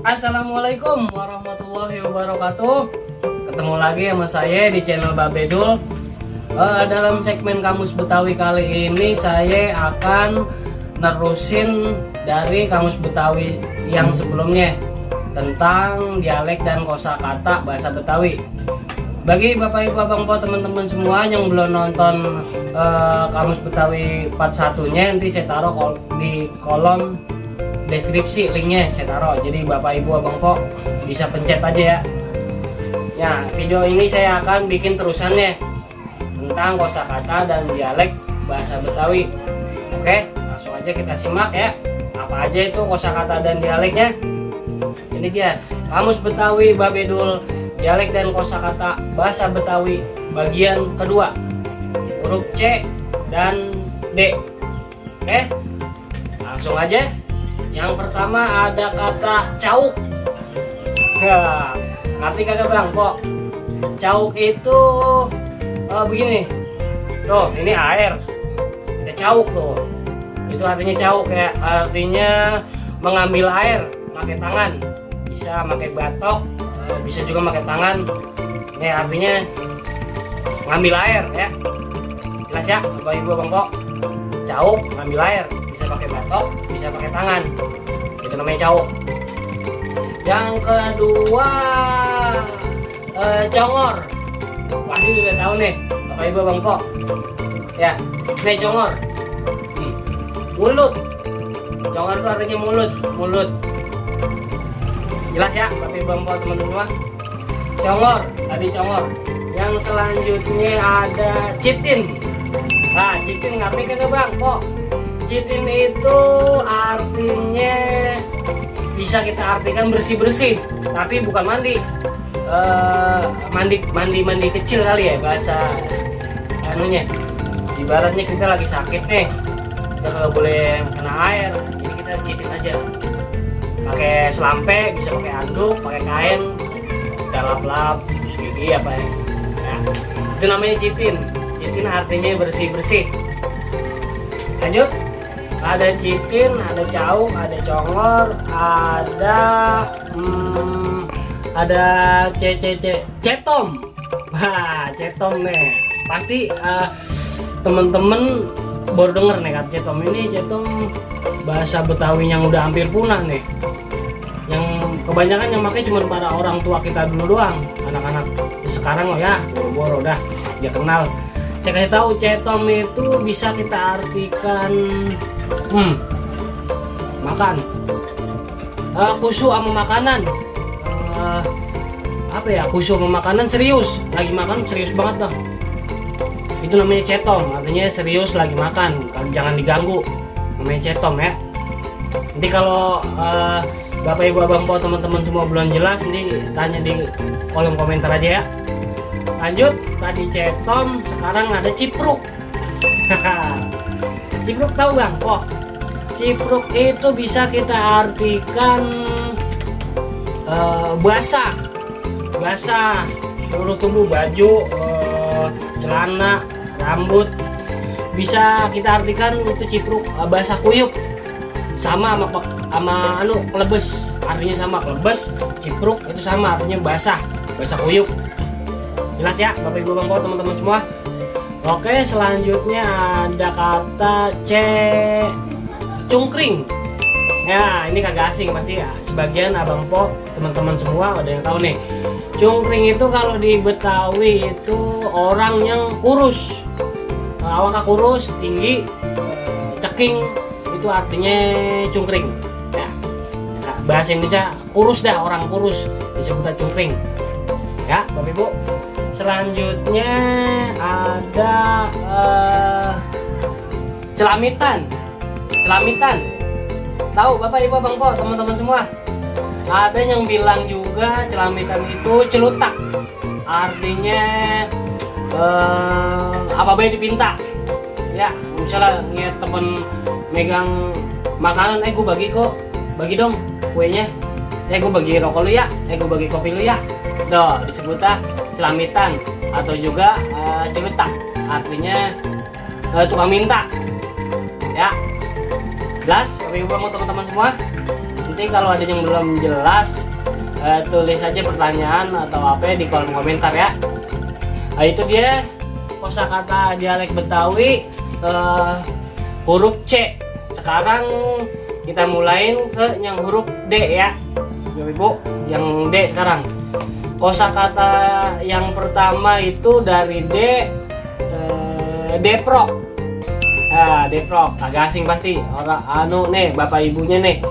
Assalamualaikum warahmatullahi wabarakatuh. Ketemu lagi sama saya di channel Babedul. Dalam segmen Kamus Betawi kali ini saya akan nerusin dari Kamus Betawi yang sebelumnya tentang dialek dan kosakata bahasa Betawi. Bagi Bapak Ibu Abang Po teman-teman semua yang belum nonton Kamus Betawi part 1-nya, nanti saya taruh di kolom deskripsi linknya, saya taruh. Jadi Bapak Ibu Abang Po bisa pencet aja ya. Ya, video ini saya akan bikin terusannya tentang kosakata dan dialek bahasa Betawi. Oke, langsung aja kita simak ya. Apa aja itu kosakata dan dialeknya? Ini dia Kamus Betawi Babedul, dialek dan kosakata bahasa Betawi bagian kedua, huruf C dan D. Oke, langsung aja. Yang pertama ada kata cauk. Ngerti kagak Bang kok? Cauk itu begini. Tuh, ini air. Ada cauk tuh. Itu artinya cauk, kayak artinya mengambil air pakai tangan. Bisa pakai batok, bisa juga pakai tangan. Ini artinya ngambil air ya. Jelas ya, Bapak Ibu Bang Kok? Cauk ngambil air, bisa pakai batok, bisa pakai tangan. Itu namanya cauk. Yang kedua congor. Pasti udah tahu nih Bapak Ibu Bang Kok. Ya, ini congor. Mulut. Congor itu artinya mulut. Jelas ya Bapak Ibu Bang Kok teman-teman. Congor, tadi congor. Yang selanjutnya ada citin. Nah, citin ngerti kagak Bang Kok? Citin itu artinya bisa kita artikan bersih-bersih, tapi bukan mandi. Mandi kecil kali ya bahasa anunya. Ibaratnya kita lagi sakit nih, kita kalau boleh kena air, jadi kita citin aja. Pakai selampe, bisa pakai anduk, pakai kain, kita lap-lap, terus gigi apa ya. Nah, itu namanya citin. Citin artinya bersih-bersih. Lanjut. Ada citin, ada cauk, ada congor, ada cetom. Wah, cetom nih. Pasti temen-temen baru denger nih kata cetom. Ini cetom bahasa Betawi yang udah hampir punah nih. Yang kebanyakan yang pakai cuma para orang tua kita dulu doang. Anak-anak sekarang loh ya, boro-boro dah dia kenal. Saya kasih tahu, cetom itu bisa kita artikan makan, khusyuk sama makanan. Apa ya, khusyuk sama makanan, serius lagi makan, serius banget dah. Itu namanya cetom, artinya serius lagi makan, jangan diganggu. Namanya cetom ya. Nanti kalau Bapak Ibu Abang Po teman-teman semua belum jelas, nanti tanya di kolom komentar aja ya. Lanjut, tadi cetom, sekarang ada cipruk. Cipruk tahu Bang kok? Cipruk itu bisa kita artikan basah seluruh tubuh, baju, celana, rambut. Bisa kita artikan itu cipruk basah kuyup. Sama klebes, artinya sama, klebes, cipruk itu sama artinya basah kuyup. Jelas ya Bapak Ibu Bang Po teman-teman semua. Oke, selanjutnya ada kata cungkring. Ya, ini kagak asing pasti ya. Sebagian Abang Po teman-teman semua ada yang tahu nih. Cungkring itu kalau di Betawi itu orang yang kurus. Awaknya kurus, tinggi, ceking, itu artinya cungkring. Ya. Bahasa Indonesia kurus dah, orang kurus disebut cungkring. Ya, Bapak Ibu. Selanjutnya ada celamitan. Tahu Bapak Ibu Abang Po teman-teman semua? Ada yang bilang juga celamitan itu celutak. Artinya apa baik dipinta. Ya, misalnya ngeliat temen megang makanan, gue bagi dong kuenya. Gue bagi rokok lu ya, gue bagi kopi lu ya. Tuh, disebutnya celamitan atau juga celutak, artinya tukang minta ya. Jelas Bapak Ibu teman-teman semua. Nanti kalau ada yang belum jelas, tulis aja pertanyaan atau apa di kolom komentar ya. Nah, itu dia kosakata dialek Betawi huruf C. Sekarang kita mulain ke yang huruf D ya, Ibu. Yang D sekarang. Kosakata yang pertama itu dari D, deprok. Nah, deprok agak asing pasti orang nih bapak ibunya nih.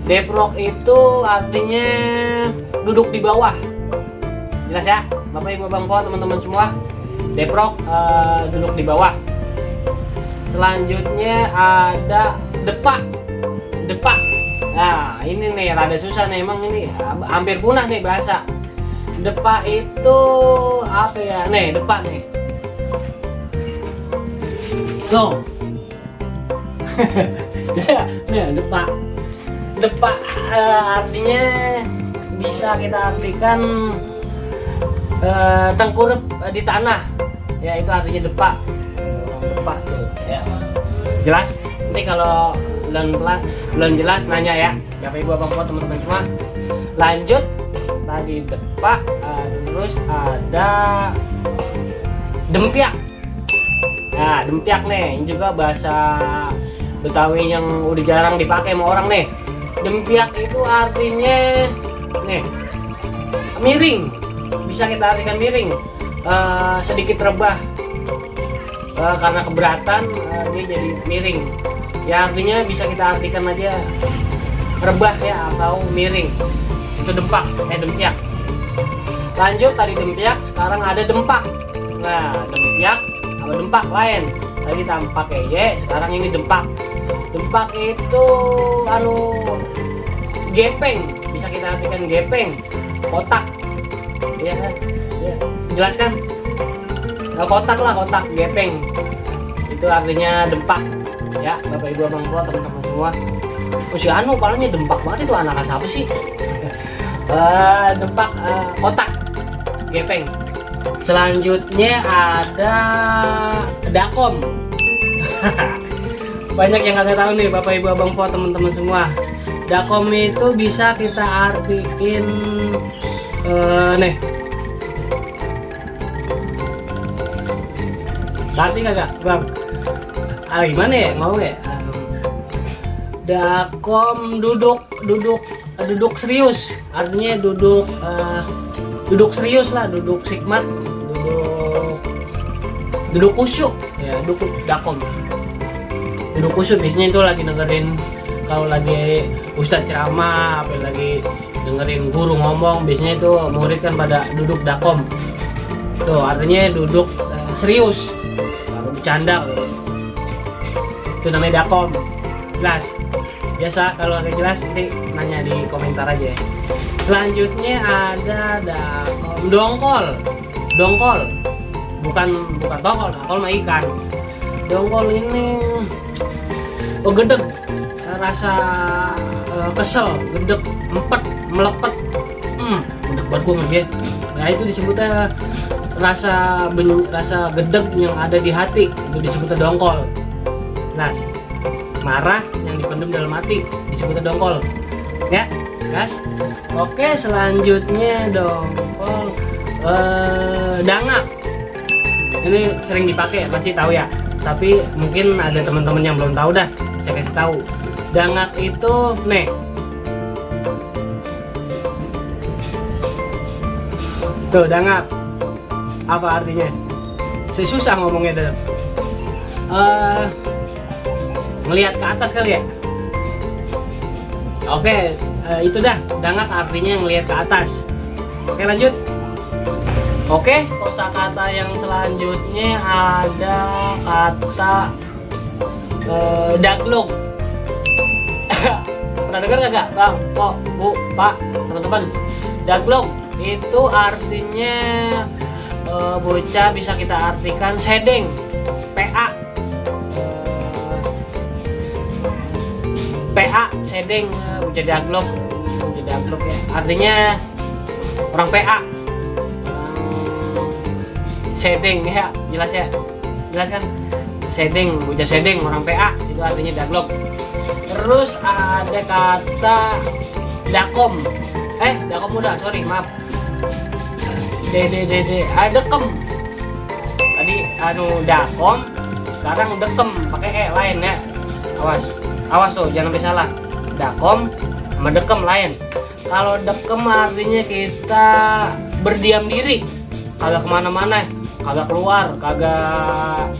Deprok itu artinya duduk di bawah. Jelas ya, bapak ibu bang po teman-teman semua. Deprok duduk di bawah. Selanjutnya ada depak. Depak. Nah, ini nih rada susah nih, emang ini hampir punah nih bahasa. Depak itu apa ya? Nih, depak nih. Tuh. Nih, depak. Depak artinya bisa kita artikan tengkurap di tanah. Ya, itu artinya depak. Depak tuh, ya. Jelas? Nanti kalau belum jelas nanya ya. Bapak ibu abang po teman-teman semua. Lanjut, tadi depak, terus ada dempiak. Nah, dempiak nih, ini juga bahasa Betawi yang udah jarang dipakai sama orang nih. Dempiak itu artinya nih miring, bisa kita artikan miring, sedikit rebah, karena keberatan dia jadi miring. Ya artinya bisa kita artikan aja rebah ya atau miring. Itu dempak, dempiak. Lanjut tadi dempiak, sekarang ada dempak. Nah, dempiak sama dempak lain. Tadi tampak Y, sekarang ini dempak. Dempak itu gepeng, bisa kita artikan gepeng, kotak. Ya kan? Ya. Jelas kan? Nah, kotak lah, kotak, gepeng. Itu artinya dempak. Ya, bapak ibu abang tua teman-teman semua. Oh, si palanya dempak banget itu, anak siapa sih? Dempak, kotak, gepeng. Selanjutnya ada dakom. Banyak yang kagak tahu nih bapak ibu abang po teman-teman semua. Dakom itu bisa kita artiin nih. Arti kagak bang? Gimana ya, mau ya? Dakom duduk serius, artinya duduk serius lah, duduk sikmat, duduk khusyuk ya, dakom duduk khusyuk. Biasanya itu lagi dengerin, kalau lagi ustadz ceramah apa lagi dengerin guru ngomong, biasanya itu murid kan pada duduk dakom tuh, artinya duduk serius, kalau bercanda itu namanya dakom. Jelas? Biasa kalau agak jelas nanti nanya di komentar aja. Selanjutnya ada dongkol. Bukan tongkol mah ikan. Dongkol ini gedeg, rasa kesel, gedeg, empet, melepet. Gedeg buat gua dia. Nah, itu disebutnya rasa gedeg yang ada di hati, itu disebutnya dongkol. Nah, marah yang dipendam dalam hati disebutnya dongkol. Ya, guys. Oke, selanjutnya dongkol dangak. Ini sering dipakai, pasti tahu ya. Tapi mungkin ada teman-teman yang belum tahu, dah saya kasih tahu. Dangak itu nih. Tuh, dangak. Apa artinya? Susah ngomongnya tuh. Ngelihat ke atas kali ya. Oke, itu dah, dangak artinya ngelihat ke atas. Oke, lanjut. Oke, kosakata yang selanjutnya ada kata daglog. Pernah dengar nggak, Bang, Kok, Bu, Pak, teman-teman? Daglog itu artinya bocah, bisa kita artikan sedeng, PA. PA, sedeng, bocah daglog ya. Artinya orang PA. Sedeng ya, jelas ya? Jelas kan? Sedeng, bocah sedeng, orang PA, itu artinya daglog. Terus ada kata dakom. Dakom udah, sorry, maaf. Dekem. Tadi dakom, sekarang dekem pakai lain ya. Awas tuh, jangan sampai salah. Dakom sama dekem lain. Kalau dekem artinya kita berdiam diri, kagak kemana-mana, kagak keluar, kagak,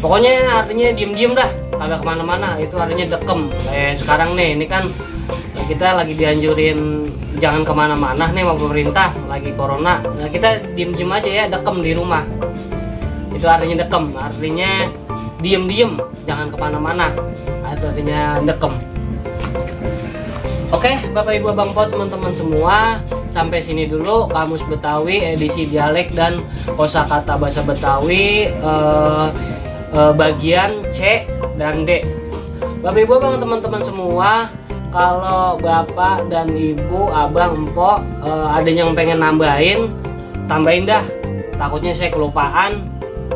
pokoknya artinya diem-diem dah, kagak kemana-mana, itu artinya dekem. Sekarang nih, ini kan kita lagi dianjurin jangan kemana-mana nih sama pemerintah, lagi corona. Nah, kita diem-diem aja ya, dekem di rumah. Itu artinya dekem, artinya diem-diem, jangan kemana-mana. Itu artinya dekem. Oke, Bapak Ibu Abang Po, teman-teman semua, sampai sini dulu Kamus Betawi edisi dialek dan kosakata bahasa Betawi bagian C dan D. Bapak Ibu Abang, teman-teman semua, kalau Bapak dan Ibu, Abang, Empok ada yang pengen tambahin dah. Takutnya saya kelupaan,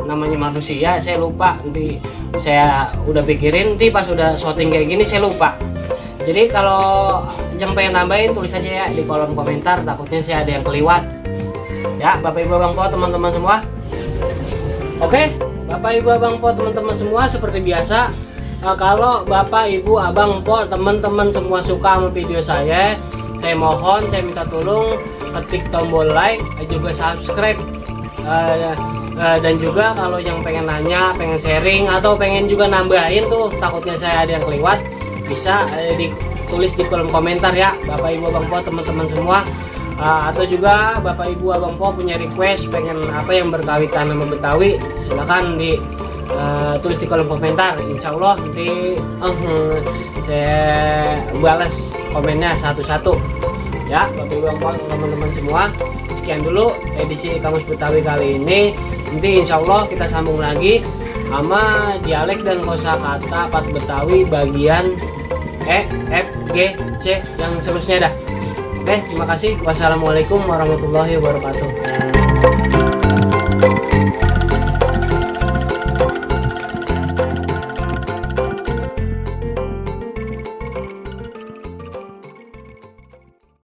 namanya manusia, saya lupa. Nanti saya udah pikirin, nanti pas udah syuting kayak gini saya lupa. Jadi kalau yang pengen nambahin tulis aja ya di kolom komentar, takutnya saya ada yang keliwat. Ya, Bapak Ibu Abang Po, teman-teman semua. Oke, Bapak Ibu Abang Po, teman-teman semua, seperti biasa, kalau Bapak Ibu Abang Po, teman-teman semua suka sama video saya mohon, saya minta tolong ketik tombol like, juga subscribe, dan juga kalau yang pengen nanya, pengen sharing, atau pengen juga nambahin tuh, takutnya saya ada yang keliwat, bisa ditulis di kolom komentar ya, Bapak Ibu Abang Po, teman-teman semua. Atau juga Bapak Ibu Abang Po punya request pengen apa yang berkaitan sama Betawi, silakan tulis di kolom komentar. Insya Allah nanti saya balas komennya satu-satu ya, Bapak Ibu Abang Po, teman-teman semua. Sekian dulu edisi Kamus Betawi kali ini. Nanti insya Allah kita sambung lagi sama dialek dan kosakata Pat Betawi bagian E, F, G, C yang seterusnya dah. Oke, terima kasih. Wassalamualaikum warahmatullahi wabarakatuh.